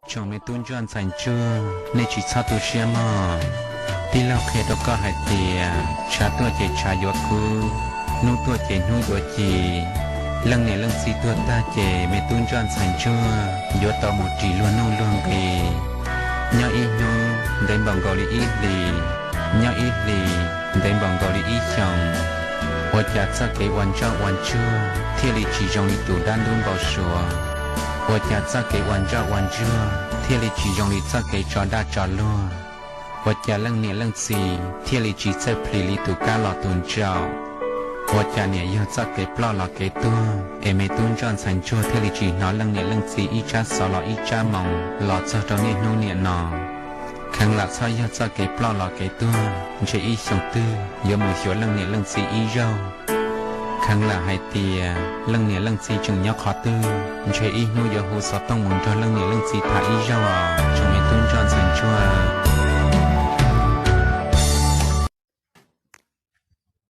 Tsoom me tub ntsuag ntxhais ntsuag, nej tsis txhob tu siab mog. Tij laug qhia rau koj hais tias tshav tuaj ces tshav yuav kub, hnub tuaj ces hnub yuav ci. Leej niam leej txiv tuag tag ces me tub ntsuag ntxhais ntsuag yuav tau mus ris luag nuj luag nqi. Nyob ib hnub ntev npaum nkaus li ib hlis, nyob ib hlis ntev npaum nkaus li ib xyoos. Ua cas txoj kev ua ntsoj ua ntsuag thiaj li tsis zoo li tus dab ntub npau suav? Ua cas txoj kev ua ntsoj ua ntsuag thiaj li tsis zoo li txoj kev tso daj tso luag? Ua cas leej niam leej txiv thiaj li tsis txawj plhis li tus kab los tus ntsaum? Ua cas niam yog txoj kev ploj los kev tuag es me tub ntsuag ntxhais ntsuag thiaj li tsis hnov leej niam leej txiv ib tsab xov los ib tsab moo los txog rau niaj hnub niam no? Kheev lam txhob yog txoj kev ploj los kev tuag, ntshe ib xyoos twg yuav mus xyuas leej niam leej txiv ib zaug. Kheev lam hais tias leej niam leej txiv tseem nyob qhov twg, ntshe ib hnub yuav hu xov tooj mus nrog leej niam leej txiv tham ib zaug os.